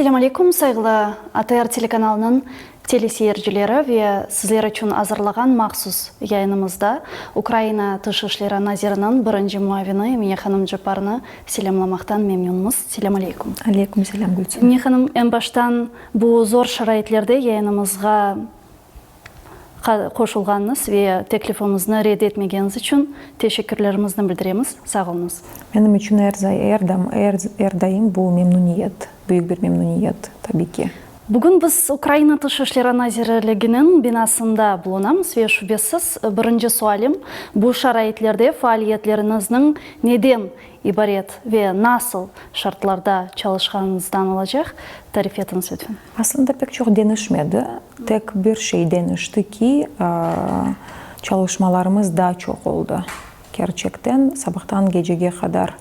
Selâm aleyküm, sayğılı ATR telekanalınıñ teleseyircileri ve sizler içün azırlağan mahsus yayınımızda Ukraina Tış işleri naziriniñ birinci muavini Emine hanım Cepparnı selâmlamaqtan memnünmiz. Selâm aleyküm. Aleyküm selâm, Gülsüm. Emine hanım, eñ baştan bu zor şaraitlerde yayınımızğa qoşulğanıñız ve teklifimizni red etmegeniñiz içün teşekkürlerimizni bildiremiz. Sağ oluñız. Menim içün er er daim bu memnüniyet, büyük bir memnüniyet, tabiy ki. Bugün biz Ukraina Tış işleri nazirliginiñ binasında bulunamız ve şübesiz birinci sualim, bu şaraitlerde faaliyetleriñizniñ neden ibaret ve nasıl şartlarda çalışqanıñızdan olacaq, tarif etiñiz lütfen. Aslında pek çoq deñişmedi. Tek bir şey deñişti ki, çalışmalarımız daa çoq oldı. Kerçekten, sabahtan gecege qadar,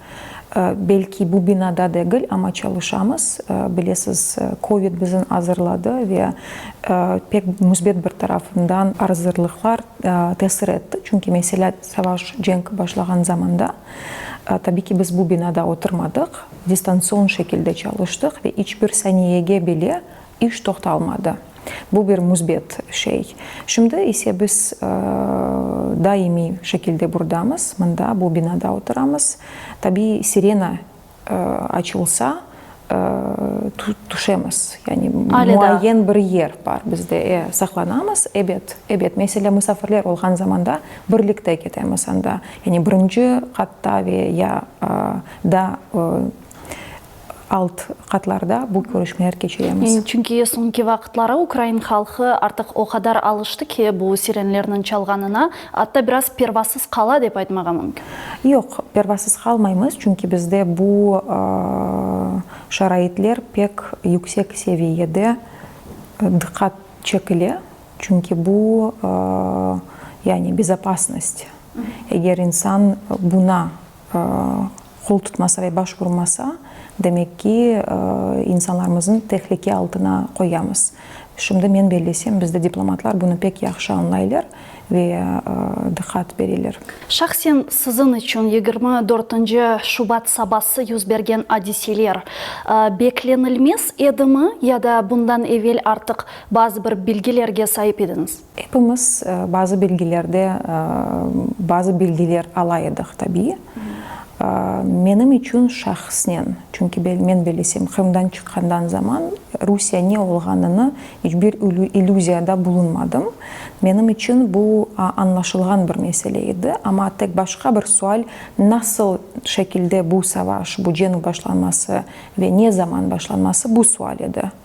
belki bu binada degil, amma çalışamız. Bilesiz, kovid bizni azırladı ve pek müsbet bir tarafından azırlıqlar tesir etti. Çünki, meselâ, savaş, cenk başlağan zamanda, tabiy ki, biz bu binada oturmadıq, distantsion şekilde çalıştıq ve iç bir saniyege bile İş toqtalmadı. Bu bir müsbet şey. Şimdi ise biz daimiy şekilde burdamız, mında, bu binada oturamız. Tabiiy, sirena açılsa, tüşemiz. Yani muayyen bir yer bar bizde, e, saqlanamız. Ebet, ebet. Meselâ, musafirler olğan zamanda birlikte ketemiz anda. Yani birinci qatta ve ya da Alt qatlarda bu körüşmeler keçiremiz. Çünki soñki vaqıtları ukrain halqı artıq o qadar alıştı ki, bu sirenlerniñ çalğanına, atta biraz pervasız qala dep aytmağa mümkün. Yoq, pervasız qalmaymız, çünki bizde bu şaraitler pek yüksek seviyede diqqat çekile, çünki bu, yani bezopasnost, eger insan buna qol tutmasa ve baş urmasa, demek ki, insanlarımıznı tehlike altına qoyamız. Şimdi men bellesem, bizde diplomatlar bunı pek yahşı añlaylar ve diqqat bereler. Şahsen siziñ içün 24 şubat sabası yüz bergen adiseler beklenilmez edimi ya da bundan evel artıq bazı bir bilgilerge saip ediñiz? Epimiz bazı bilgilerde bazı bilgiler ala edik, tabiiy. Menim içün şahsnen, çünki men bilesem, Qırımdan çıqqandan zaman Rusiye ne olğanını iç bir illüziyada bulunmadım. Menim içün bu añlaşılğan bir mesele edi. Amma tek başqa bir sual, nasıl şekilde bu savaş, bu cenk başlanması ve ne zaman başlanması, bu sual edi.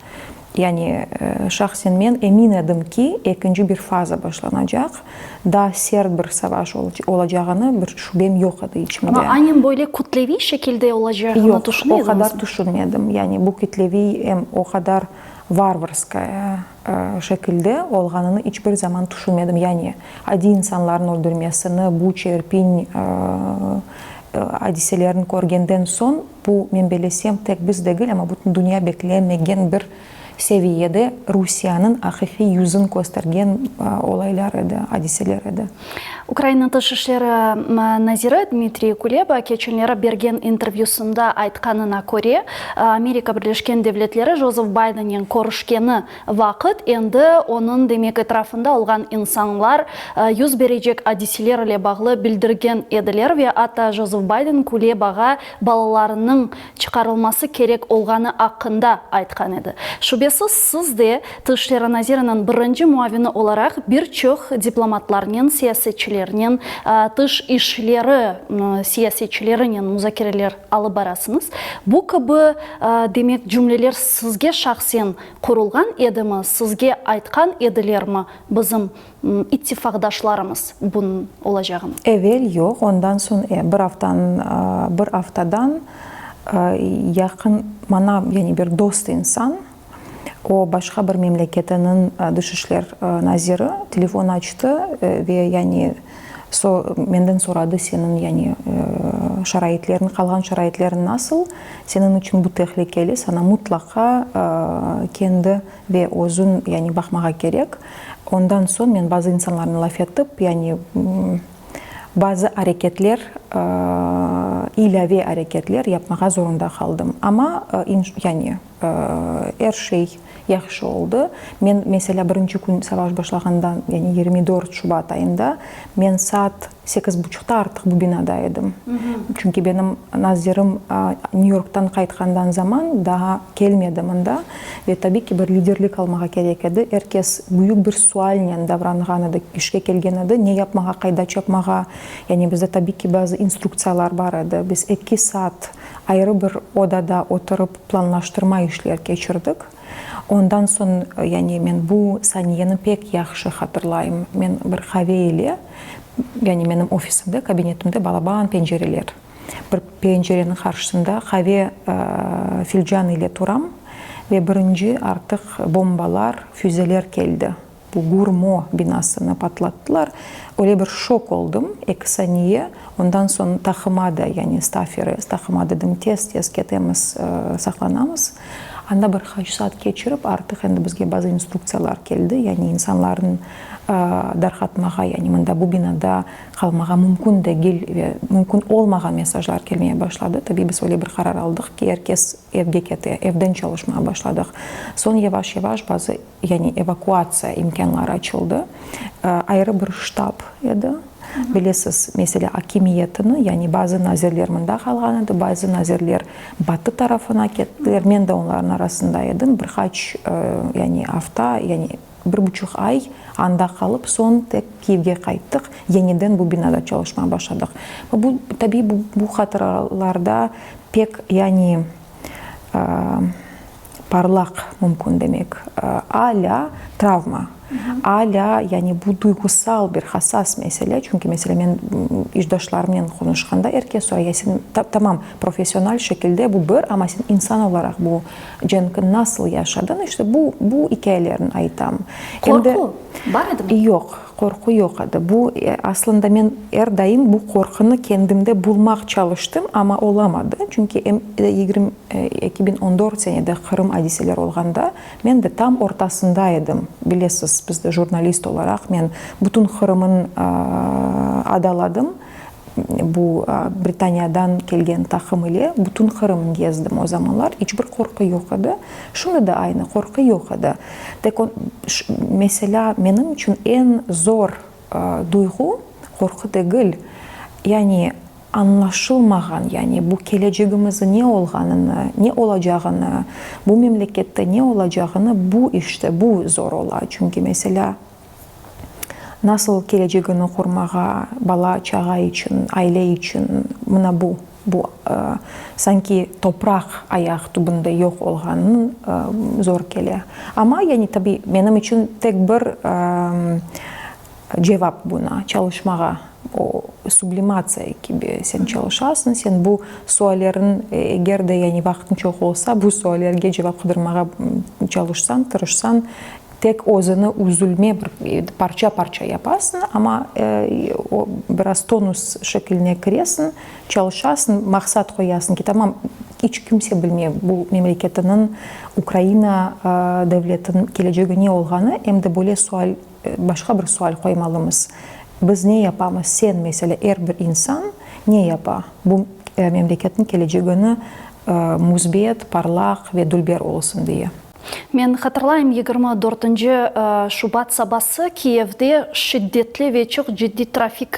Yani, şahsen men emin edim ki, ekinci bir faza başlanacaq, daa sert bir savaş olacağını bir şübem yoq edi içimde. Amma aynen böyle kütleviy şekilde olacağını tüşüne ediñizmi? Yoq, o qadar tüşünmedim. Yani, bu kütleviy em o qadar varvarskaya şekilde olğanını iç bir zaman tüşünmedim. Yani, adiy insanlarnıñ öldürmesini, Buça, Irpin adiselerini körgenden soñ, Bu, men bellesem, tek biz degil, amma bütün dünya beklemegen bir seviyede Rusiyeniñ aqiqiy yüzün köstergen olaylar edi, adiseler edi. Ukraina Tış işleri naziri Dmitriy Kuleba keçenleri bergen intervyüsında aytqanına köre, Amerika Birleşken Devletleri Jozef Baydennen körüşkeni vaqıt endi onıñ, demek, etrafında olğan insanlar yüz berecek adiseler ile bağlı bildirgen ediler ve atta Jozef Bayden Kulebağa balalarınıñ çıqarılması kerek olğanı aqqında aytqan edi. Şübesiz, siz de Tış işleri naziriniñ birinci muavini olaraq bir çoq diplomatlarnen, siyasetçilernen, tış işleri siyasetçilerinen muzakereler alıp barasıñız. Bu kibi, demek, cümleler sizge şahsen qurulğan edimi, sizge aytqan edilermi bizim ittifaqdaşlarımız bunıñ olacağını? Evel yoq, ondan soñ e, bir aftan, bir aftadan yaqın maña, yani bir dost insan, o başqa bir memleketiniñ dış işler naziri telefon açtı ve yani menden soradı, seniñ yani şaraitleriñ, qalğan şaraitleriñ nasıl, seniñ içün bu tehlikeli, saña mutlaqa kendi Ve özün, yani, baqmağa kerek. Ondan soñ men bazı insanlarnen laf etip, yani, bazı areketler. ilâve areketler yapmağa zorunda qaldım. Amma, yani, er şey yahşı oldı. Men, meselâ, birinci kün savaş başlağandan, yani 24 şubat ayında, men saat sekiz buçuqta artıq bu binada edim. Çünki benim nazirim Nyü-Yorktan qaytqandan zaman daa kelmedi mında ve tabiy ki, bir liderlik almağa kerek edi. Er kes büyük bir sualnen davranğan edi, işke kelgen edi, ne yapmağa, qayda çapmağa. Yani bizde tabiy ki, bazı instruktsiyalar bar edi. Biz eki saat ayrı bir odada oturıp planlaştırma işler keçirdik. Ondan soñ, yani men bu saniyeni pek yahşı hatırlayım, men bir qave ile, yani menim ofisimde, kabinetimde balaban pencereler, bir pencereniñ qarşısında qave filcan ile turam ve birinci artıq bombalar, füzeler keldi. Bu GURMO binasını patlattılar. Öyle bir şok oldım, eki saniye. Ondan soñ taqıma da, yani stafere, taqıma dedim, tez-tez ketemiz, saqlanamız. Anda bir qaç saat keçirip, artıq endi bizge bazı instruktsiyalar keldi, yani insanlarnı darqatmağa, yani mında bu binada qalmağa mümkün degil ve mümkün olmağan mesajlar kelmeye başladı. Tabiy, biz öyle bir qarar aldıq ki, er kes evge kete, evden çalışmağa başladıq. Soñ yavaş-yavaş bazı yani evakuatsiya imkânları açıldı. Ayrı bir ştab edi. Bilesiz, meselâ, akimiyetini, yani bazı nazirler mında qalğan edi, bazı nazirler batı tarafına kettiler. Men de onlarnıñ arasında edim. Bir qaç, yani afta, yani bir buçuq ay anda qalıp, soñ tek Kiyevge qayttıq, yeniden bu binada çalışmağa başladıq. Bu, tabiiy, bu, bu hatıralarda pek, yani, parlaq mümkün demek, alâ travma, alâ, yani bu duyğusal bir hassas mesele, çünki, meselâ, men işdaşlarımnen qonuşqanda er kes soray, ya sen, tamam, professional şekilde bu bir, amma sen insan olaraq bu cenkni nasıl yaşadıñ, işte bu, bu ikâyelerni aytam. Qorqu bar edimi? Yoq, qorqu yoq edi. Bu, aslında, men er daim bu qorqunı kendimde bulmaq çalıştım, amma olamadı, çünki em 2014 senede Qırım adiseleri olğanda men de tam ortasında edim. Bilesiz, bizde jurnalist olaraq men bütün Qırımın adaladım. Bu Britaniyadan kelgen taqım ile bütün Qırımın gezdim o zamanlar. İç bir qorqu yoq edi. Şimdi de aynı qorqu yoq edi. Tek meselâ, menim içün eñ zor duyğu qorqu degil, yani Añlaşılmağan, yani bu kelecegimiz ne olğanını, ne olacağını, bu memlekette ne olacağını, bu işte, bu zor ola. Çünki, meselâ, nasıl kelecegini qurmağa, bala-çağa içün, aile içün, mına bu, bu sanki topraq ayaq tübünde yoq olğanın zor kele. Amma, yani, tabiy, menim içün tek bir Cevap buna, çalışmağa, o, sublimatsiya kibi sen çalışasıñ, sen bu suallerniñ, eger de yani vaqtıñ çoq olsa, bu suallerge cevap qıdırmağa çalışsañ, tırışsañ, tek özüni üzülme bir parça-parça yapasıñ, amma o biraz tonus şekiline kiresiñ, çalışasıñ, maqsat qoyasıñ ki, tamam, iç kimse bilmey bu memleketiniñ, Ukraina devletiniñ kelecegi ne olğanı, em de böyle sual Başqa bir sual qoymalımız, biz ne yapamız, sen, meselâ, er bir insan ne yapa bu memleketniñ kelecegini müsbet, parlaq ve dülber olsun diye? Men hatırlayım, 24 şubat sabası Kiyevde şiddetli ve çoq ciddiy trafik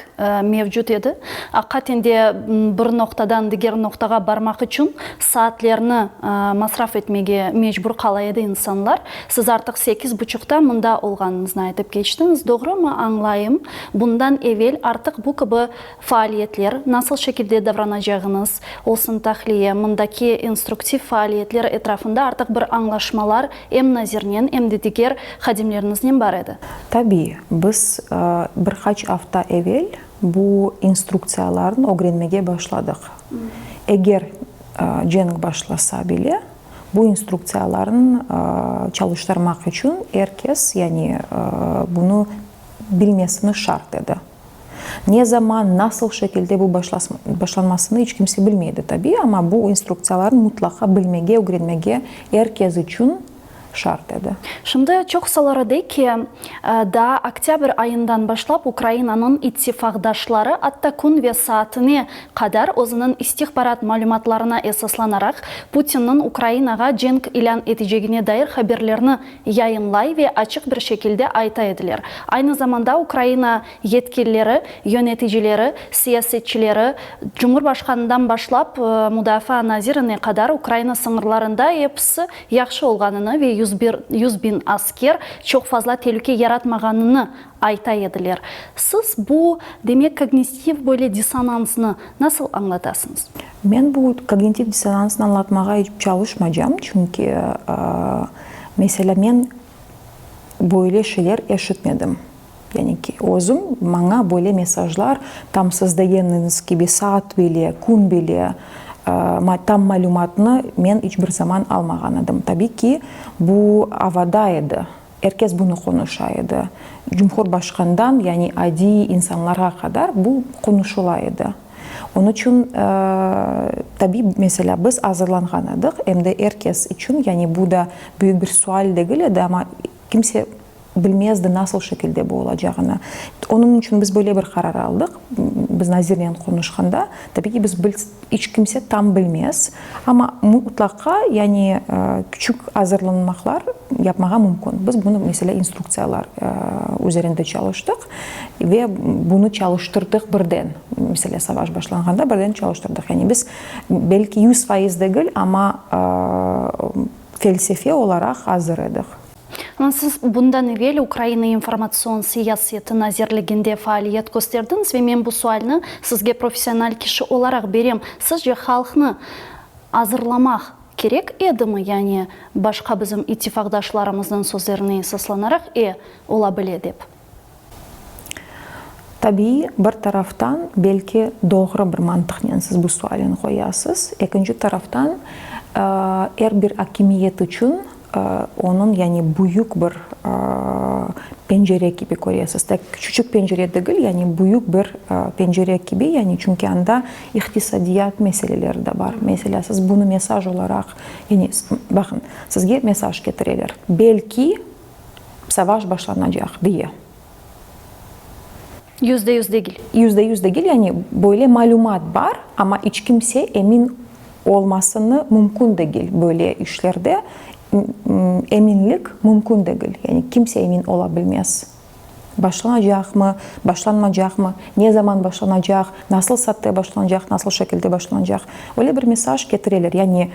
mevcut edi. Aqiqaten de bir noqtadan diger noqtağa barmaq içün saatlerni masraf etmege mecbur qala edi insanlar. Siz artıq sekiz buçuqta mında olğanıñıznı aytıp keçtiñiz, doğrumı añlayım, bundan evel artıq bu kibi faaliyetler, nasıl şekilde davranacağıñız, olsun tahliye, mındaki instruktiv faaliyetler etrafında artıq bir añlaşmalar em nazirnen, em de diger hadimleriñiznen bar edi? Tabiy, biz bir qaç afta evel bu instruktsiyalarnı ögrenmege başladıq. Eger cenk başlasa bile, Bu instruktsiyalarnı çalıştırmaq içün er kes, yani bunı bilmesini şart edi. Ne zaman, nasıl şekilde bu başlanmasını iç kimse bilmey edi, tabiiy, amma bu instruktsiyalarnı mutlaqa bilmege, ögrenmege er kes içün. şart edi. Şimdi çoqusaları dey ki, daa oktâbr ayından başlap Ukrainanıñ ittifaqdaşları atta kün ve saatine qadar özüniñ istihbarat malümatlarına esaslanaraq Putinniñ Ukrainağa cenk ilân etecegine dair haberlerni yayınlay ve açıq bir şekilde ayta ediler. Aynı zamanda Ukraina yetkilileri, yöneticileri, siyasetçileri, Cumhurbaşqanından başlap Mudafaa nazirine qadar Ukraina sıñırlarında episi yahşı olğanını ve 101 asker çoq fazla telüke yaratmağanını ayta ediler. Siz bu, demek, kognitiv böyle dissonansnı nasıl añlatasıñız? Men bu kognitiv dissonansnı añlatmağa iç çalışmacam, çünki, meselâ, men böyle şeyler eşitmedim. Yani ki, özüm maña böyle mesajlar, tam siz degeniñiz kibi saat bile, kün bile, tam malümatnı men iç bir zaman almağan edim. Tabiy ki, bu avada edi, er kes bunı qonuşa edi. Cumhurbaşqandan, yani adiy insanlarğa qadar bu qonuşula edi. Onıñ içün, tabiy, meselâ, biz azırlanğan edik, em de er kes içün, yani bu da büyük bir sual degil edi, amma kimse bilmezdi nasıl şekilde bu olacağını. Onıñ içün biz böyle bir qarar aldıq, biz nazirnen qonuşqanda, tabiy ki, biz iç kimse tam bilmez, amma mutlaqa, yani küçük azırlanmaqlar yapmağa mümkün. Biz bunı, meselâ, instruktsiyalar üzerinde çalıştıq ve bunı çalıştırdıq birden, meselâ, savaş başlanğanda birden çalıştırdıq. Yani biz, belki 100% degil, amma felsefe olaraq azır edik. Amma siz bundan evel Ukraina informatsion siyaseti nazirliginde faaliyet kösterdiñiz ve men bu sualni sizge professional kişi olaraq berem, sizce halqnı azırlamaq kerek edimi, yani başqa bizim ittifaqdaşlarımıznıñ sözlerine esaslanaraq, e, ola bile dep? Tabiiy, bir taraftan, belki doğru bir mantıqnen siz bu sualni qoyasız, ekinci taraftan, er bir akimiyet içün onıñ, yani büyük bir pencere kibi köresiz, tek küçücik pencere degil, yani büyük bir pencere kibi, yani çünki anda iqtisadiyat meseleleri de bar. Meselâ, siz bunı mesaj olaraq, yani baqıñ, sizge mesaj ketireler, belki savaş başlanacaq, diye. %100 degil. %100 degil, yani böyle malümat bar, amma iç kimse emin olmasını mümkün degil böyle işlerde, eminlik mümkün degil, yani kimse emin ola bilmez. Başlanacaqmı, başlanmacaqmı, ne zaman başlanacaq, nasıl saatte başlanacaq, nasıl şekilde başlanacaq. Öyle bir mesaj ketireler, yani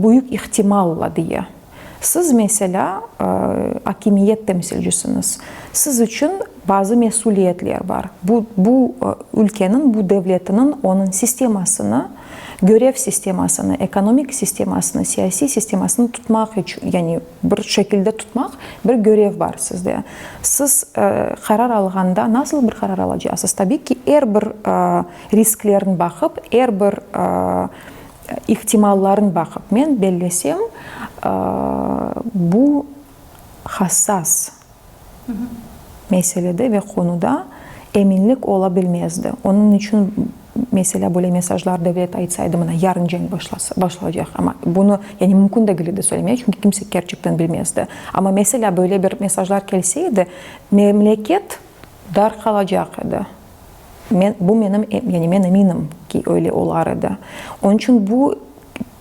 büyük ihtimalla diye. Siz, meselâ, akimiyet temsilcisiñiz. Siz içün bazı mesüliyetler bar. Bu, bu ülkeniñ, bu devletiniñ, onıñ sistemasını, görev sistemasını, ekonomik sistemasını, siyasiy sistemasını tutmaq içün, yani bir şekilde tutmaq bir görev bar sizde. Siz qarar alğanda nasıl bir qarar alacaqsız? Tabiy ki, er bir risklerni baqıp, er bir İhtimalların baqıp, men bellesem, bu hassas meselede ve qonuda eminlik ola bilmezdi. Onıñ içün, meselâ, böyle mesajlar devlet aytsaydı, mına, yarın cenk başlasa, başlaycaq, amma bunı, yani mümkün degil edi söylemege, çünki kimse kerçekten bilmezdi. Amma, meselâ, böyle bir mesajlar kelse edi, memleket darqalacaq edi. Men, bu menim, yani men eminim ki, öyle olar edi. Onıñ içün bu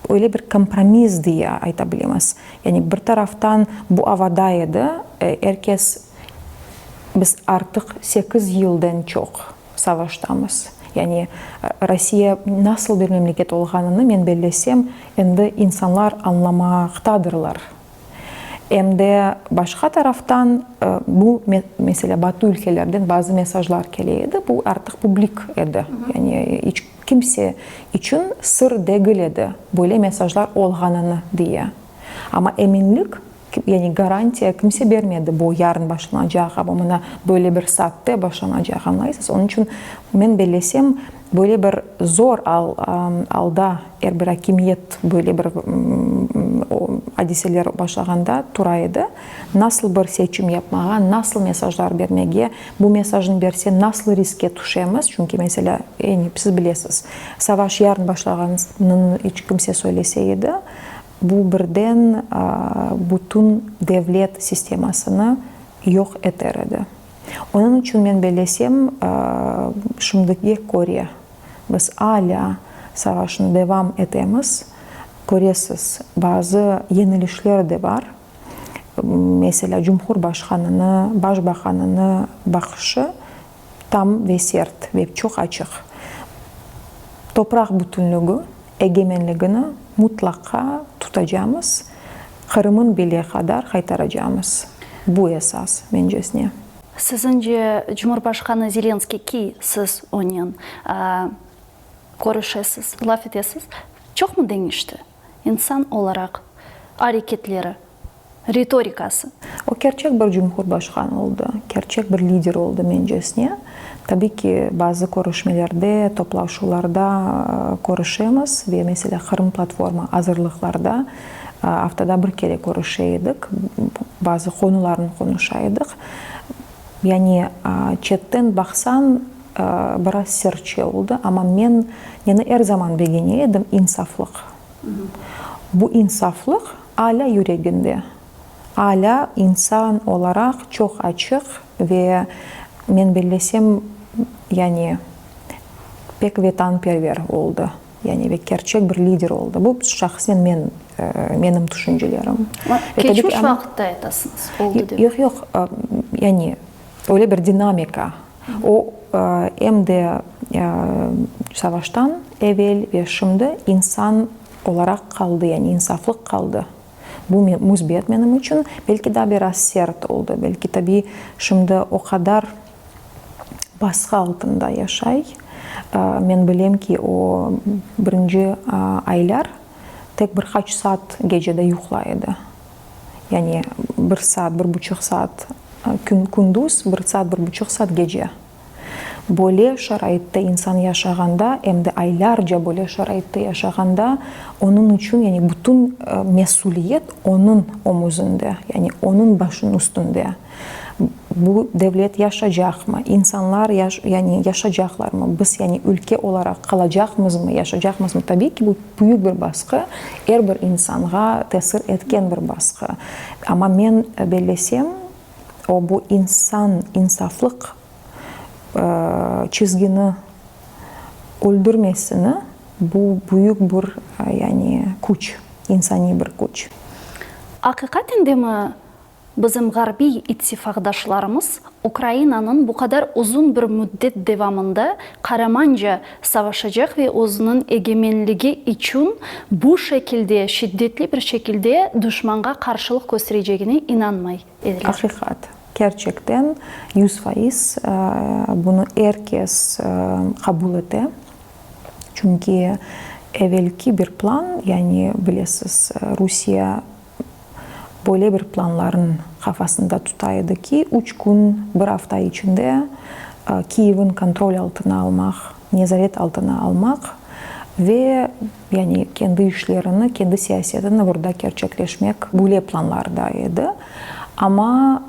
öyle bir kompromiss diye ayta bilemiz. Yani bir taraftan bu avada edi, er kes, biz artıq sekiz yıldan çoq savaştamız. Yani Rossiya nasıl bir memleket olğanını, men bellesem, endi insanlar añlamaqtadırlar. Em de başqa taraftan, bu, meselâ, Batı ülkelerden bazı mesajlar kele edi, bu artıq publik edi, yani iç kimse içün sır degil edi, böyle mesajlar olğanını diye. Amma eminlik, yani garantiya kimse bermedi, bu yarın başlanacaq, amma mına böyle bir saatte başlanacaq, añlaysız? Onıñ içün men bellesem, Böyle bir zor alda er bir akimiyet böyle bir adiseler başlağanda tura edi. Nasıl bir seçim yapmağa, nasıl mesajlar bermege, bu mesajnı berse nasıl riskke tüşemiz, çünki meselâ, siz bilesiz, savaş yarın başlağanını iç kimse söylese edi. Bu birden bütün devlet sistemasını yoq eter edi. Onıñ içün men bellesem, şimdige köre biz alâ savaşnı devam etemiz. Köresiz, bazı yeñilişler de bar. Meselâ, cumhurbaşqanını, başbaqanını baqışı tam ve sert ve çoq açıq. Topraq bütünligi, egemenligini mutlaqa tutacamız, Qırımın bile qadar qaytaracamız. Bu esas, mencesine. Sizince, Cumhurbaşqanı Zelenskıy ki siz onen körüşesiz, laf etesiz, çoqmı deñişti insan olaraq areketleri? Ritorikası. O kerçek bir cumhurbaşqan oldı, kerçek bir lider oldı mencesine. Tabiy ki, bazı körüşmelerde, toplaşuvlarda körüşemiz ve, meselâ, Qırım platforma azırlıqlarda aftada bir kere körüşe edik, bazı qonularnı qonuşa edik. Yani, çetten baqsañ, biraz sertçe oldı, amma men neni er zaman begene edim, insaflıq. Bu insaflıq alâ yüreginde, alâ insan olaraq çoq açıq ve, men bellesem, yani pek vetanperver oldı, yani ve kerçek bir lider oldı. Bu şahsen men, menim tüşüncelerim. Keçmiş vaqıtta aytasıñız, oldı dep. Yoq, yoq, yani öyle bir dinamika. O, em de savaştan evel ve şimdi insan olaraq qaldı, yani insaflıq qaldı. Bu müsbet menim içün. Belki daa biraz sert oldı, belki, tabiy, şimdi o qadar basqı altında yaşay. Men bilem ki, o, birinci aylar tek bir qaç saat gecede yuqlay edi. Yani bir saat, bir buçuq saat kün, kündüz, bir saat, bir buçuq saat gece. Böyle şaraitte insan yaşağanda, em de aylarca böyle şaraitte yaşağanda, onıñ içün, yani bütün mesüliyet onıñ omuzında, yani onıñ başınıñ üstünde. Bu devlet yaşacaqmı, insanlar yani yaşacaqlarmı, biz yani ülke olaraq qalacaqmızmı, yaşacaqmızmı, tabiiy ki, bu büyük bir basqı, er bir insanğa tesir etken bir basqı. Amma men bellesem, o bu insan, insaflıq çizgini öldürmesini, bu büyük bir yani küç, insaniy bir küç. Aqiqaten demi Bizim ğarbiy ittifaqdaşlarımız Ukrayinanıñ bu qadar uzun bir müddet devamında qaramanca savaşacaq ve özüniñ egemenligi içün bu şekilde şiddetli bir şekilde duşmanğa qarşılıq kösterecegine inanmay ediler. Aqiqat. Kerçekten, 100% bunı er kes qabul ete. Çünki evelki bir plan, yani bilesiz, Rusiye böyle bir planların qafasında tuta edi ki, üç kün, bir afta içinde Kiyevin kontrol altına almaq, nezaret altına almaq ve yani kendi işlerini, kendi siyasetini burada kerçekleşmek böyle planlarda edi. Amma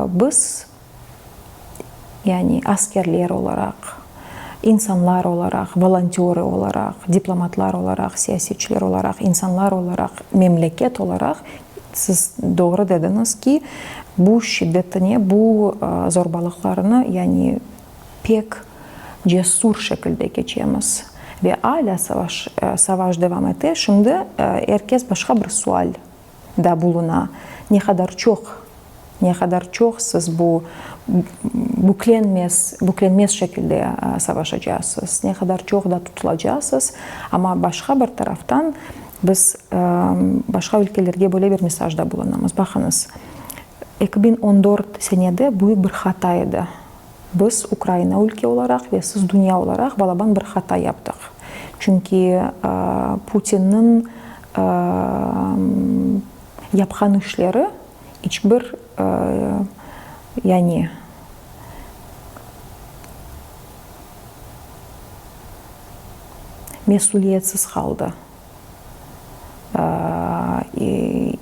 biz Yani askerler olaraq, insanlar olaraq, volontörı olaraq, diplomatlar olaraq, siyasetçiler olaraq, insanlar olaraq, memleket olaraq, siz doğru dediñiz ki, bu şiddetine, bu zorbalıqlarını, yani pek cesur şekilde keçemiz. Ve alâ savaş, savaş devam ete. Şimdi er kes başqa bir sual da buluna. Ne qadar çoq, ne qadar çoq siz bu büklenmez, büklenmez şekilde savaşacaqsız, ne qadar çoq da tutulacaqsız. Amma başqa bir taraftan biz başqa ülkelerge böyle bir mesajda bulunamız, baqıñız, 2014 senede büyük bir hata edi. Biz Ukraina ülke olaraq ve siz dünya olaraq balaban bir hata yaptıq. Çünki Putinniñ yapqan işleri iç bir yani mesüliyetsiz qaldı.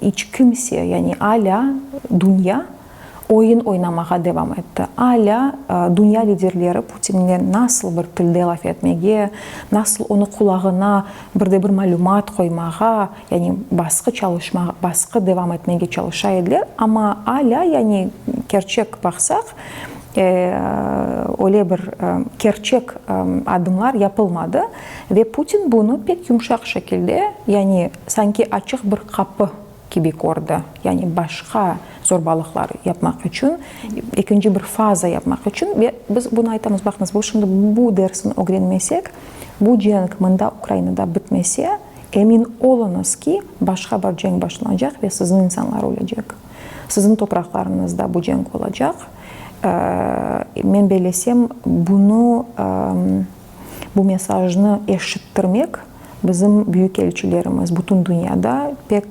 İç kimse, yani alâ dünya. Oyun oynamağa devam etti. Alâ dünya liderleri Putinnen nasıl bir tilde laf etmege, nasıl onı qulağına bir de bir malümat qoymağa, yani basqı çalışma, basqı devam etmege çalışa ediler, amma alâ, yani kerçek baqsaq, öyle bir kerçek adımlar yapılmadı ve Putin bunı pek yumşaq şekilde, yani sanki açıq bir qapı kibi kördi, yani başqa zorbalıqlar yapmaq içün, ekinci bir faza yapmaq içün. Ve biz bunı aytamız, baqıñız, bu şimdi bu dersini ögrenmesek, bu cenk mında Ukrainada bitmese, emin oluñız ki, başqa bir cenk başlanacaq ve siziñ insanlar ölecek. Siziñ topraqlarıñızda bu cenk olacaq. Men bellesem, bunı, bu mesajnı eşittirmek bizim büyükelçilerimiz bütün dünyada pek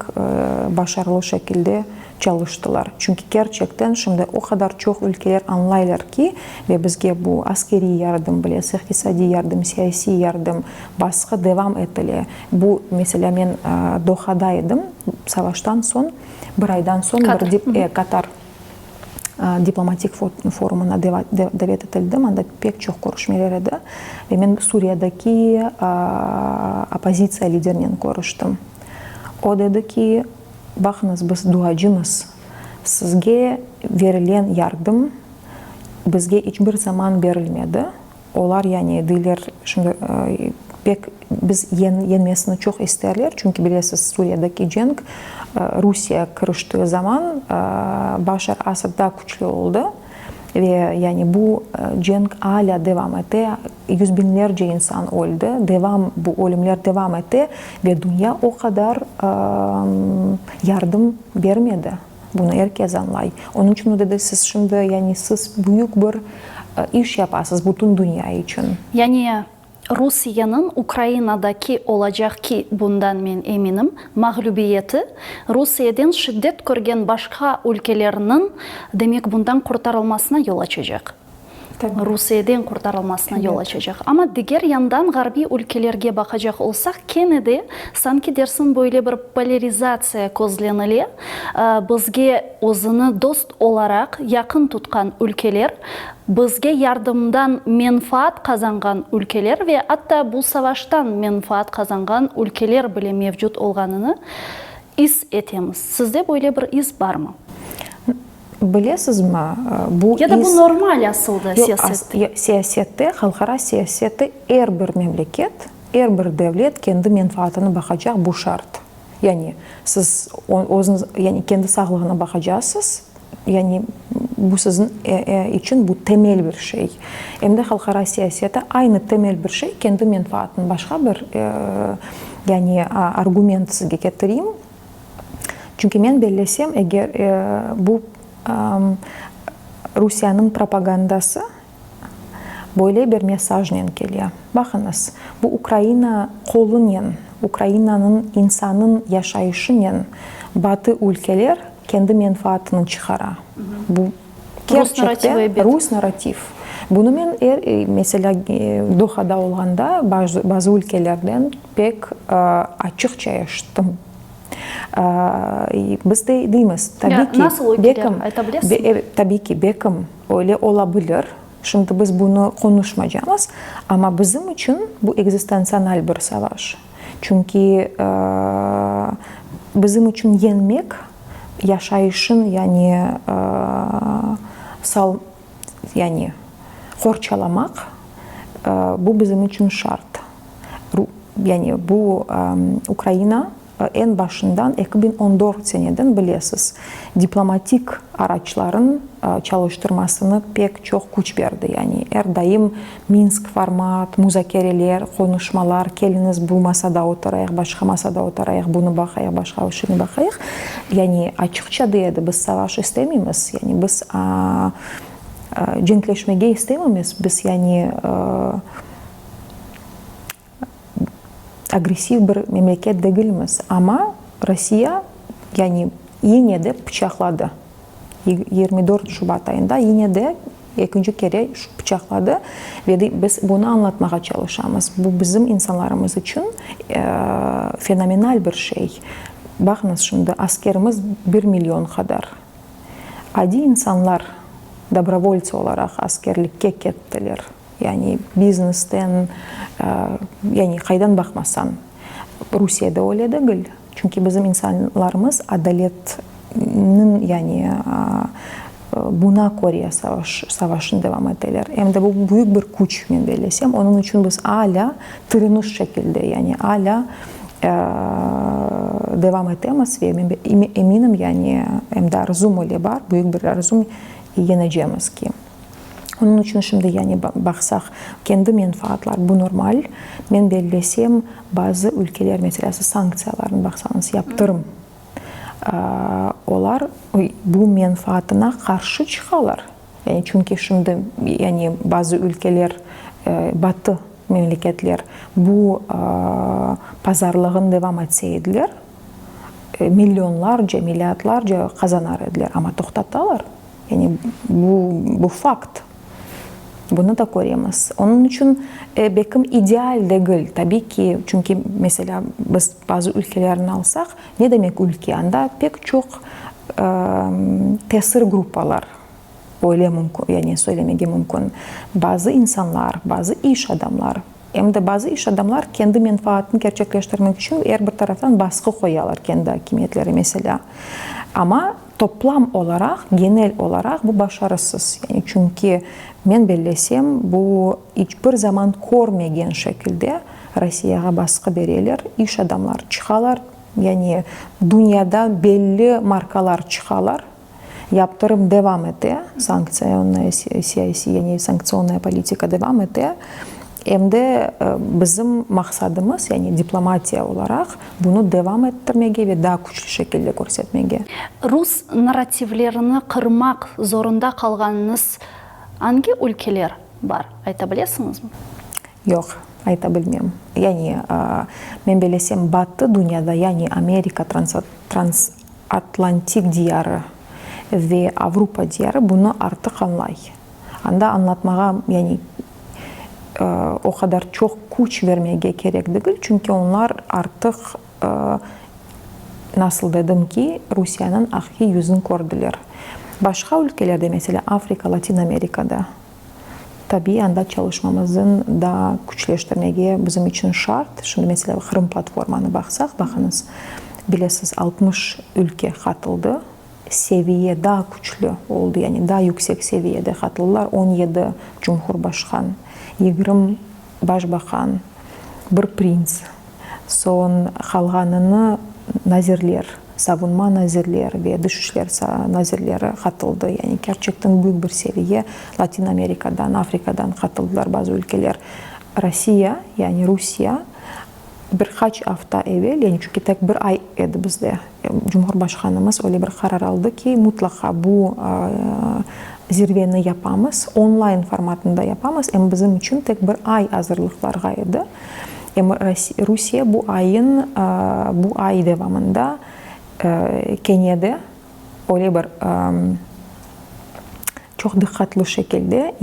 başarılı şekilde çalıştılar. Çünki kerçekten şimdi o qadar çoq ülkeler añlaylar ki, ve bizge bu askeriy yardım, bilesiz, iqtisadiy yardım, siyasiy yardım, basqı devam etile. Bu, meselâ, men Dohada edim, savaştan soñ, bir aydan soñ bir Katar diplomatik forumına davet etildim, anda pek çoq körüşmeler edi ve men Suriyadaki oppozitsiya liderinen körüştim. O dedi ki, baqıñız, biz duacımız, sizge verilen yardım bizge iç bir zaman berilmedi, Olar, yani, deyler, şimdi pek biz yeñmesini çoq isterler, çünki, bilesiz, Suriyadaki cenk Rusiye kiriştiği zaman Başar Asad daa küçlü oldı ve, yani, bu cenk alâ devam ete, yüz biñlerce insan öldi, devam, bu ölümler devam ete ve dünya o qadar yardım bermedi. Bunı er kes añlay. Onıñ içün o dedi, siz şimdi, yani siz büyük bir iş yapasız bütün dünya içün. Yani Rusiyeniñ Ukrainadaki olacaq ki, bundan men eminim, mağlübiyeti, Rusiyeden şiddet körgen başqa ülkelerniñ, demek, bundan qurtarılmasına yol açacaq. Rusiyeden qurtarılmasına yol açacaq. Amma diger yandan ğarbiy ülkelerge baqacaq olsaq, kene de sanki dersiñ böyle bir polârizatsiya közlenile, bizge özüni dost olaraq yaqın tutqan ülkeler, bizge yardımdan menfaat qazanğan ülkeler ve atta bu savaştan menfaat qazanğan ülkeler bile mevcut olğanını is etemiz. Sizde böyle bir is barmı? Bilesizmi, bu Ya da bu normal asılda siyasette? Yoq, siyasette, halqara siyasette er bir memleket, er bir devlet kendi menfaatını baqacaq, bu şart. Yani siz özüñiz, yani kendi sağlığına baqacaqsız, yani bu siziñ içün bu temel bir şey. Em de halqara siyasette aynı temel bir şey, kendi menfaatını. Başqa bir yani argument sizge ketireyim. Çünki men bellesem, eger bu Rusiyeniñ propagandası böyle bir mesajnen kele, baqıñız, bu Ukraina qolunen, Ukrainanıñ insanıñ yaşayışınen Batı ülkeler kendi menfaatını çıqara. Bu kerçekten rus narrativ. Bunı men er, meselâ, Dohada olğanda bazı ülkelerden pek açıqça eşittim. Biz de deymiz, tabiy ki, bekim, tabiy ki, bekim, öyle ola bilir, şimdi biz bunı qonuşmacamız, amma bizim içün bu ekzistensional bir savaş. Çünki bizim içün yeñmek, yaşayışın, yani, sal, yani, qorçalamaq, bu bizim içün şart. Yani bu Ukraina eñ başından, 2014 seneden bilesiz, diplomatik araçların çalıştırmasını pek çoq küç berdi. Yani er daim Minsk format, muzakereler, qonuşmalar, keliñiz bu masada oturayıq, başqa masada oturayıq, bunı baqayıq, başqa şeyni baqayıq. Yani açıqça dey edi, biz savaş istemeymiz, yani biz cenkleşmege istememiz, biz yani Agressiv bir memleket degilmiz, amma Rossiya, yani yine de pıçaqladı. 24 şubat ayında yine de ekinci kere pıçaqladı ve biz bunı añlatmağa çalışamız. Bu bizim insanlarımız içün fenomenal bir şey. Baqıñız şimdi, askerimiz bir million qadar. Adiy insanlar dobrovoltsı olaraq askerlikke kettiler. Yani biznesten, yani qaydan baqmasañ, Rusiyede öyle degil. Çünki bizim insanlarımız adaletniñ, yani buna köre savaş, savaşnı devam eteler. Em de bu büyük bir küç, men bellesem. Onıñ içün biz alâ tireniş şekilde, yani alâ devam etemiz ve men eminim, yani em de arzum öyle bar, büyük bir arzum, yenecemiz ki. Onıñ içün şimdi yani baqsaq, kendi menfaatlar, bu normal. Men bellesem, bazı ülkeler, meselâ, sanktsiyalarnı baqsañız, yaptırım, olar bu menfaatına qarşı çıqalar. Yani çünki şimdi yani bazı ülkeler, Batı memleketler bu pazarlığını devam etse ediler, millionlarca, milliardlarca qazanar ediler, amma toqtatalar. Yani bu, bu fakt. Bunı da köremiz. Onıñ içün bekim ideal degil, tabiy ki, çünki, meselâ, biz bazı ülkelerni alsaq, ne demek ülke? Anda pek çoq tesir gruppalar, öyle mümkün, yani söylemege mümkün. Bazı insanlar, bazı iş adamlar, em de bazı iş adamlar kendi menfaatını kerçekleştirmek içün er bir taraftan basqı qoyalar kendi akimiyetleri, meselâ. Amma Toplam olaraq, genel olaraq bu başarısız. Yani çünki men bellesem, bu iç bir zaman körmegen şekilde Rossiyağa basqı bereler, iş adamlar çıqalar, yani dünyada belli markalar çıqalar, yaptırım devam ete, sanktsiyonnaya siyasiy, yani sanktsionnaya politika devam ete. Em de bizim maqsadımız, yani diplomatiya olaraq, bunı devam ettirmege ve daa küçlü şekilde körsetmege. Rus narrativlerini qırmaq zorunda qalğanıñız angi ülkeler bar, ayta bilesiñizmi? Yoq, ayta bilmem. Yani, men belesem, Batı dünyada, yani Amerika, transatlantik diyarı ve Avropa diyarı bunı artıq añlay. Anda añlatmağa, yani, o qadar çoq küç vermege kerek degil, çünki onlar artıq, nasıl dedim ki, Rusiyeniñ aqiqiy yüzüni kördiler. Başqa ülkelerde, meselâ, Afrika, Latin Amerikada, tabiiy, anda çalışmamıznı daa küçleştirmege bizim içün şart. Şimdi, meselâ, Qırım platformanı baqsaq, baqıñız, bilesiz, 60 ülke qatıldı. Seviye daa küçlü oldı, yani daa yüksek seviyede qatıldılar, 17 cumhurbaşqan, 20 başbaqan, bir prints, soñ qalğanını nazirler, savunma nazirler ve dış işler nazirleri qatıldı. Yani kerçekten büyük bir seviye, Latin Amerikadan, Afrikadan qatıldılar bazı ülkeler. Rossiya, yani Rusiye, Bir qaç afta evel, yani çünki tek bir ay edi bizde, Cumhurbaşqanımız öyle bir qarar aldı ki, mutlaqa bu zirveni yapamız, onlayn formatında yapamız, em bizim içün tek bir ay azırlıqlarğa edi. Em Rusiye bu ayın, bu ay devamında kene de öyle bir çoq diqqatlı şekilde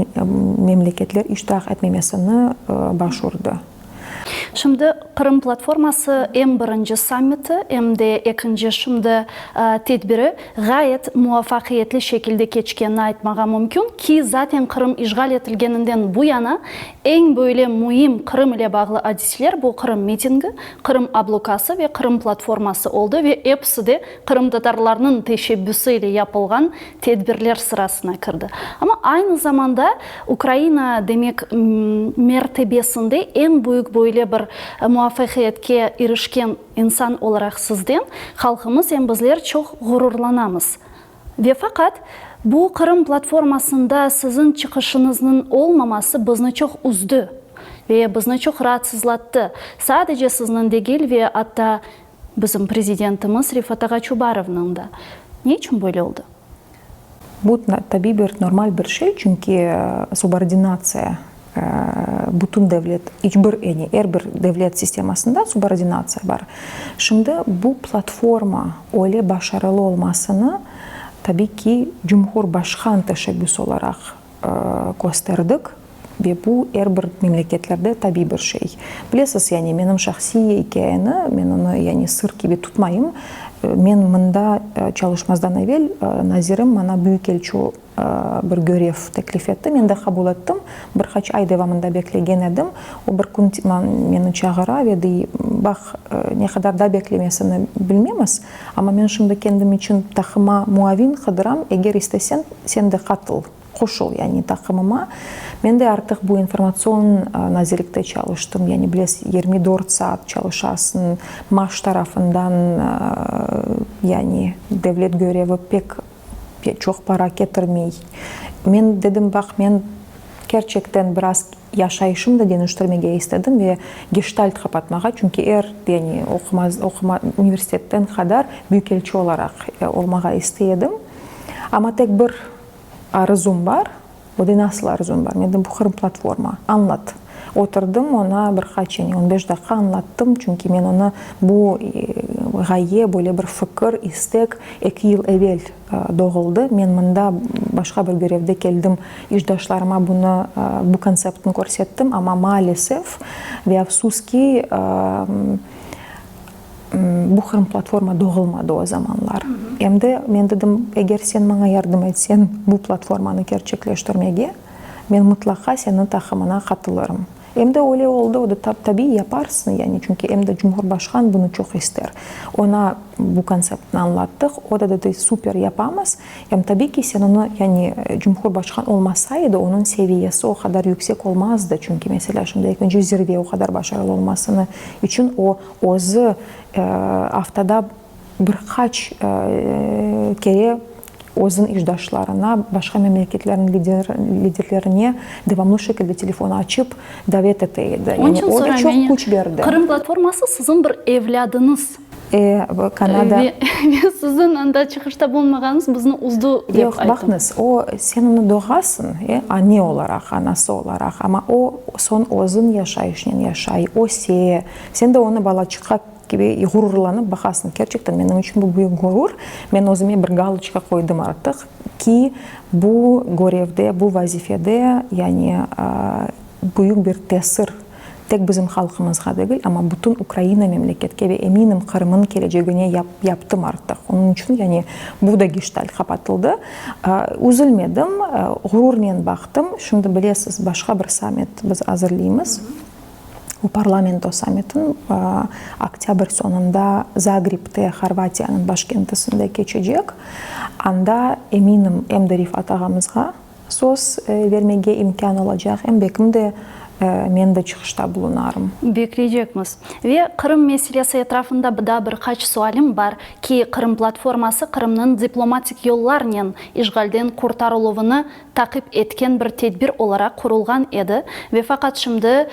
memleketler iştirak etmemesini başurdı. Şimdi Qırım platforması em birinci sammiti, em de ekinci şimdi tedbiri ğayet muvafaqiyetli şekilde keçkenini aytmağa mümkün ki, zaten Qırım işğal etilgeninden bu yana eñ böyle müim Qırım ile bağlı adiseler bu Qırım mitingi, Qırım ablukası ve Qırım platforması oldı ve episi de qırımtatarlarnıñ teşebbüsi ile yapılğan tedbirler sırasına kirdi. Amma aynı zamanda Ukraina, demek, mertebesinde eñ büyük böyle bir muvafaqiyetke irişken insan olaraq sizden halqımız em bizler çoq ğururlanamız. Ve faqat bu Qırım platformasında siziñ çıqışıñıznıñ olmaması bizni çoq üzdü ve bizni çoq raatsızlattı. Sadece sizniñ degil ve atta Bizim prezidentimiz Refat ağa Çubarovnıñ da. Ne içün böyle oldı? Bu tabiiy bir, normal bir şey, çünki subordinatsiya bütün devlet, iç bir, yani er bir devlet sistemasında subordinatsiya bar. Şimdi bu platforma öyle başarılı olmasını, tabiiy ki, cumhurbaşqan teşebbüs olaraq kösterdik ve bu er bir memleketlerde tabiiy bir şey. Bilesiz, yani menim şahsiy ikâyeni, men onı yani sır kibi tutmayım. Men mında çalışmazdan evel nazirim maña büyükelçi bir görev teklif etti. Men de qabul ettim. Bir qaç ay devamında beklegen edim. O bir kün meni çağıra ve dey, Baq, ne qadar da beklemesini bilmemiz, amma men şimdi kendim içün taqıma muavin qıdıram, eger isteseñ, sen de qatıl, qoşul, yani taqımıma. Men de artıq bu informatsion nazirlikte çalıştım, yani bilesiz, 24 saat çalışasıñ, maaş tarafından, yani devlet görevi pek çoq para ketirmey. Men dedim, baq, men kerçekten biraz yaşayışım da deñiştirmege istedim ve geştalt qapatmağa, çünki er, yani oqumaz, oquma, universitetten qadar büyükelçi olaraq olmağa istey edim. Amma tek bir arızum bar, O dey, nasıl arzum bar? Men dedim, bu Qırım platforma. Añlat. Oturdım, oña bir qaç, yani on beş daqqa añlattım, çünki men onı bu ğaye, böyle bir fikir, istek eki yıl evel doğuldı. Men mında başqa bir görevde keldim, işdaşlarıma bunı, bu konseptni körsettim, amma maalesef ve afsus ki, Bu Qırım platforma doğulmadı o zamanlar. Em de men dedim, eger sen maña yardım etseñ bu platformanı kerçekleştirmege, men mıtlaqa seniñ taqımına qatılırım. Em de öyle oldı, o da tabiiy yaparsıñ, yani çünki em de Cumhurbaşqan bunı çoq ister. Oña bu konseptni añlattıq, o da dedi, super, yapamız. Em tabiiy ki, sen onı, yani Cumhurbaşqan olmasa edi, onıñ seviyesi o qadar yüksek olmazdı, çünki, meselâ, şimdi ekinci zirve o qadar başarılı olmasını içün o, Özü aftada bir qaç kere özüniñ işdaşlarına, başqa memleketlerniñ liderlerine devamlı şekilde telefon açıp, davet ete edi. Onıñ Yani içün o da soraym, çoq yani küç berdi. Qırım platforması siziñ bir evlâdıñız. E, Kanada. Ve siziñ anda çıqışta bulunmağanıñız bizni üzdü, dep Yoq, ayttım. baqıñız, o, sen onı doğasıñ, e, anne olaraq, anası olaraq, amma o, soñ özüñ yaşayışnen yaşay, öse, Sen de onı balaçıqqa kibi ğururlanıp baqasıñ. Kerçekten, menim içün bu büyük ğurur. Men özüme bir galoçka qoydım artıq ki, bu görevde, bu vazifede, yani büyük bir tesir tek bizim halqımızğa degil, amma bütün Ukraina memleketke ve eminim Qırımıñ kelecegine yaptım artıq. Onıñ içün, yani bu da geştalt qapatıldı. Üzülmedim, ğururnen baqtım. Şimdi bilesiz, başqa bir sammit biz azırlıymız. Bu parlamento sammitin oktâbr soñunda Zagrebde, Horvatiyanıñ başkentisinde keçecek. Anda, eminim, em de Rifat ağamızğa söz vermege imkân olacaq, em belkim de men de çıqışta bulunarım. Bekleycekmiz. Ve Qırım meselesi etrafında daa bir qaç sualim bar, ki Qırım platforması Qırımnıñ diplomatik yollarnen işğalden qurtarıluvını taqip etken bir tedbir olaraq qurulğan edi ve faqat şimdi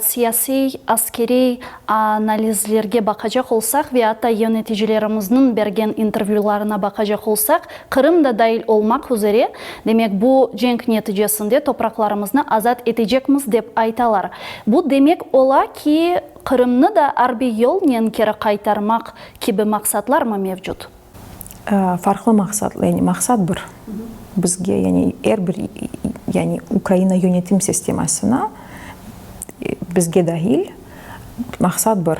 siyasiy, askeriy analizlerge baqacaq olsaq ve atta yöneticilerimizniñ bergen intervyularına baqacaq olsaq, Qırım da dail olmaq üzere, demek bu cenk neticesinde topraqlarımıznı azat etecekmiz dep aytalar. Bu demek ola ki, Qırımnı da arbiy yolnen keri qaytarmaq kibi maqsatlarmı mevcut? Farqlı maqsat, yani maqsat bir. Bizge, yani er bir, yani Ukraina yönetim sistemasına, bizge dahil, maqsat bir,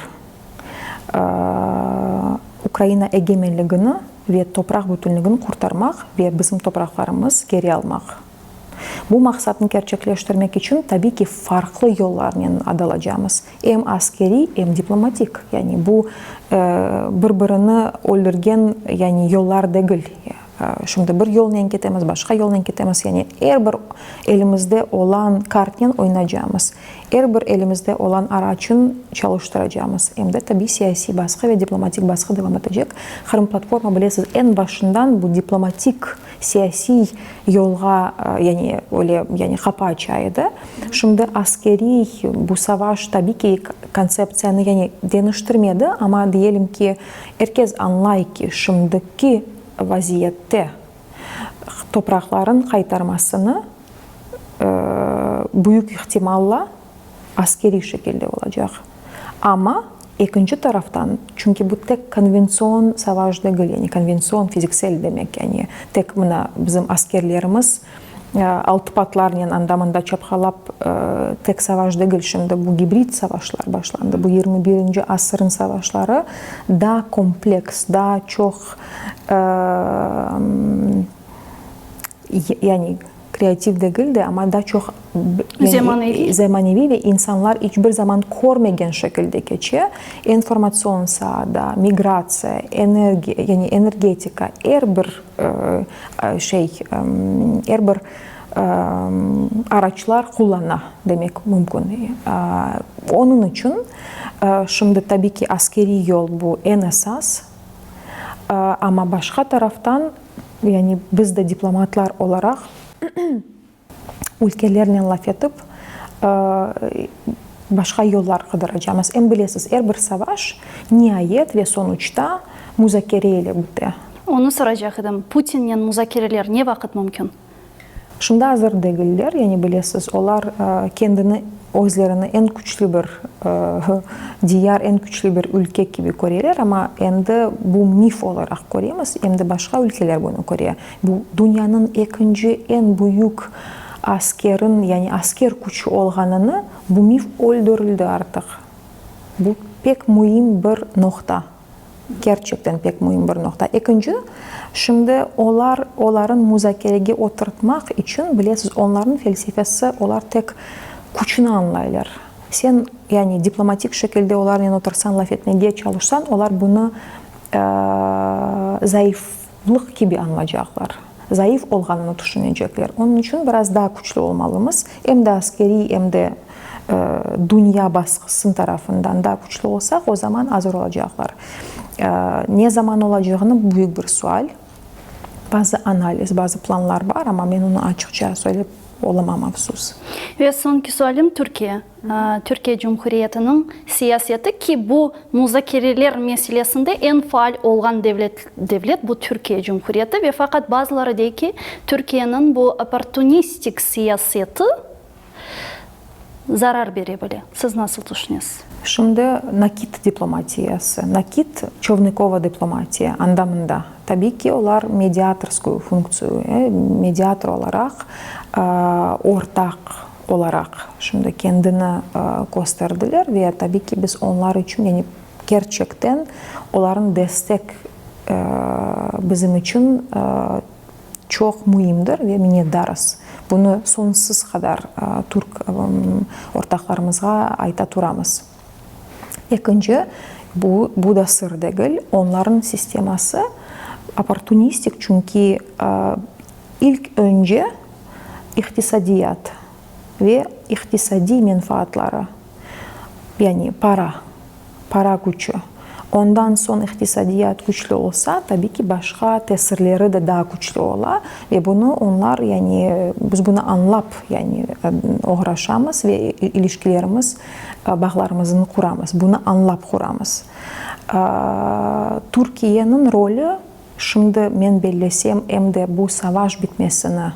Ukraina egemenligini ve topraq bütünligini qurtarmaq ve bizim topraqlarımız keri almaq. Bu maqsatnı kerçekleştirmek içün, tabiy ki, farqlı yollarnen adalacamız, em askeriy, em diplomatik. Yani bu, bir-birini öldürgen, yani yollar degil. Şimdi bir yolnen ketemiz, başqa yolnen ketemiz. Yani er bir elimizde olan kartnen oynacamız, er bir elimizde olan araçın çalıştıracamız. Em de, tabiy, siyasiy basqı ve diplomatik basqı devam etecek. Qırım platforma, bilesiz, eñ başından bu diplomatik Siyasiy yolğa, yani öyle, yani qapı aça edi. Şimdi askeriy bu savaş, tabiy ki, kontseptsiyanı, yani deñiştirmedi, amma diyelim ki, er kes añlay ki, şimdiki vaziyette topraqların qaytarmasını büyük ihtimalla askeriy şekilde olacaq. Amma ekinci taraftan, çünki bu tek konventsion savaş degil, yani konventsion fiziksel demek, yani tek mına bizim askerlerimiz. Altıpatlarnen anda-mında çapqalap tek savaş degil, şimdi bu gibrid savaşlar başlandı. Bu yirmi birinci asırıñ savaşları daa kompleks, daa çoq, yani kreativ degil de, amma daa çoq zemaneviy, zemaneviy ve insanlar iç bir zaman körmegen şekilde keçe. İnformatsion saada, migratsiya, energiya, yani energetika, er bir şey, er bir araçlar qullana demek mümkün. Onıñ içün şimdi tabiy ki, askeriy yol bu eñ esas, amma başqa taraftan, yani biz de diplomatlar olaraq ülkelernen laf etip, başqa yollar qıdıracamız. Em bilesiz, er bir savaş niayet ve sonuçta muzakere ile bite. Onı soracaq edim, Putinnen muzakereler ne vaqıt mümkün? Şimdi azır degiller, yani bilesiz, olar kendini, özlerini eñ küçlü bir diyar, eñ küçlü bir ülke kibi köreler, amma endi bu mif olaraq köremiz, em de başqa ülkeler bunı köre. Bu dünyanıñ ekinci eñ büyük askerin, yani asker küçü olğanını bu mif öldürildi artıq. Bu pek müim bir noqta. Kerçekten pek müim bir noqta. Ekinci, şimdi olar, oların muzakerege oturtmaq içün, bilesiz, onlarnıñ felsefesi, olar tek küçüni añlaylar. Sen, yani diplomatik şekilde olarnen otursañ, laf etmege çalışsañ, olar bunı zayıflıq kibi añlacaqlar, zayıf olğanını tüşünecekler. Onıñ içün biraz daa küçlü olmalımız, em de askeriy, em de dünya basqısıñ tarafından daa küçlü olsaq, o zaman azır olacaqlar. Ne zaman olacağını büyük bir sual. Bazı analiz, bazı planlar bar, amma men onı açıqça söylep olamam, afsus. Ve soñki sualim Türkiye. Türkiye Cumhuriyetiniñ siyaseti ki, bu muzakereler meselesinde eñ faal olğan devlet devlet bu Türkiye Cumhuriyeti ve faqat bazıları dey ki, Türkiyeniñ bu opportunistik siyaseti zarar bere bile. Siz nasıl tüşünesiz? Şimdi nakit diplomatiyası, nakit çovnikova diplomatiya anda-mında. Tabiy ki, olar mediatorskuyu funktsiyu, mediator olaraq, ortaq olaraq şimdi kendini kösterdiler ve tabiy ki, biz onlar içün, yani kerçekten olarnıñ destek bizim içün çoq müimdir ve minnetdarız. Bunı soñsuz qadar türk ortaqlarımızğa ayta turamız. Ekinci, bu, bu da sır degil, onlarnıñ sisteması opportunistik, çünki ilk önce iqtisadiyat ve iqtisadiy menfaatları, yani para, para küçü. Ondan soñ iqtisadiyat küçlü olsa, tabiy ki, başqa tesirleri de daa küçlü ola ve bunı onlar, yani biz bunı añlap, yani oğraşamız ve ilişkilerimiz, bağlarımıznı quramız, bunı añlap quramız. Türkiyeniñ rolü Şimdi men bellesem, em de bu savaş bitmesini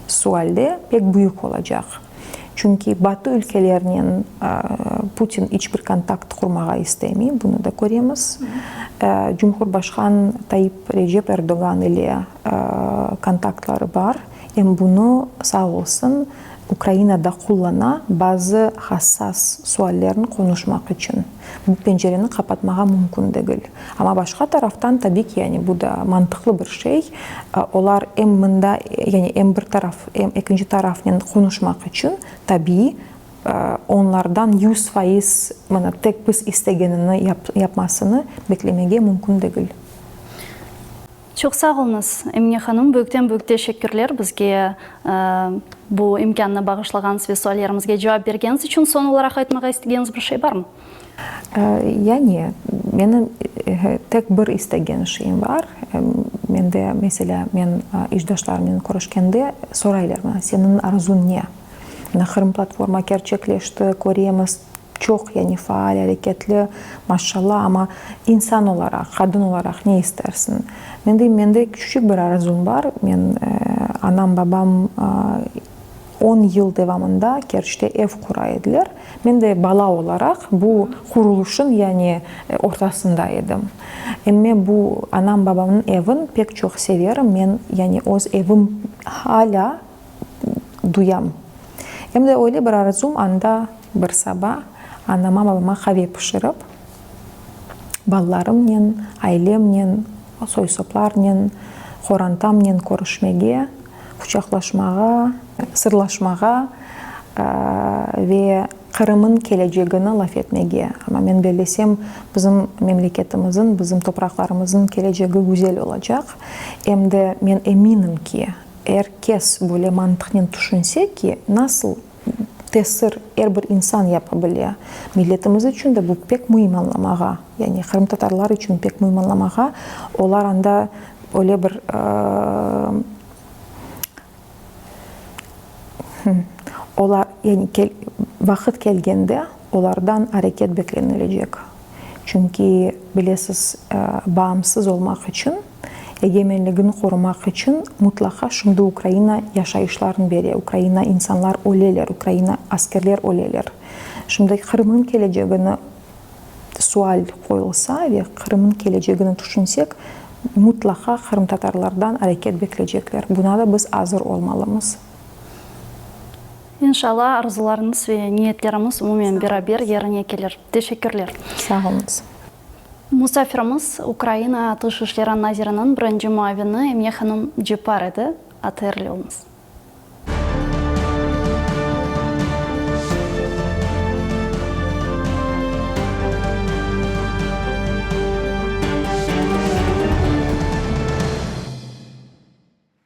sualde pek büyük olacaq. Çünki Batı ülkelernen Putin iç bir kontakt qurmağa istemey, bunı da köremiz. Cumhurbaşqan Tayyip Recep Erdoğan ile kontaktları bar, em bunı, sağ olsun, Ukraina da qullana bazı hassas suallerni qonuşmaq içün. Bu pencereni qapatmağa mümkün degil. Amma başqa taraftan, tabiy ki, yani bu da mantıqlı bir şey, olar em mında, yani em bir taraf, em ekinci tarafnen qonuşmaq içün, tabiy, onlardan 100% mına tek biz istegenini yapmasını beklemege mümkün degil. Çoq sağ oluñız, Emine hanım, büyükten-büyük teşekkürler bizge bu imkânnı bağışlağanıñız ve suallerimizge cevap bergeniñiz içün. Soñ olaraq aytmağa istegeniñiz bir şey barmı? Yani, menim tek bir istegen şeyim bar. Mende, meselâ, men işdeşlerimnen körüşkende soraylar maña, seniñ arzuñ ne? Mına Qırım platforma kerçekleşti, köremiz, Çoq, yani faal, areketli, maşşalla, amma insan olaraq, qadın olaraq ne istersiñ? Men deyim, mende küçücik bir arzum bar. Men, anam, babam on yıl devamında Kerçte ev qura ediler. Men de bala olaraq bu qurulışın, yani ortasında edim. Emme bu anam, babamnıñ evin pek çoq severim. Men, yani öz evim alâ. duyam. Em de öyle bir arzum, anda bir saba anama, babama qave pişirip, balalarımnen, ailemnen, soy-soplarnen, qorantamnen körüşmege, quçaqlaşmağa, sırlaşmağa ve Qırımıñ kelecegini laf etmege. Amma men bellesem, bizim memleketimizin, bizim topraqlarımızın kelecegi güzel olacaq. Em de men eminim ki, er kes böyle mantıqnen tüşünse ki, nasıl tesir er bir insan yapa bile, milletimiz içün de bu pek müim añlamağa, yani qırımtatarlar içün pek müim añlamağa, olar anda öyle bir Olar, yani vaqıt kelgende olardan areket beklenilecek. Çünki, bilesiz, bağımsız olmaq içün, egemenligini qorumaq içün mutlaqa şimdi Ukraina yaşayışlarını bere, Ukraina insanlar öleler, Ukraina askerler öleler. Şimdi Qırımnıñ kelecegini sual qoyulsa ve Qırımnıñ kelecegini tüşünsek, mutlaqa qırımtatarlardan areket beklecekler. Buna da biz azır olmalımız. İnşallah, arzularıñız ve niyetlerimiz umumen beraber yerine kelir. Teşekkürler. Sağ oluñız. Musafirimiz Ukraina Tış işleri naziriniñ birinci muavini Emine hanım Ceppar edi. ATRli oluñız.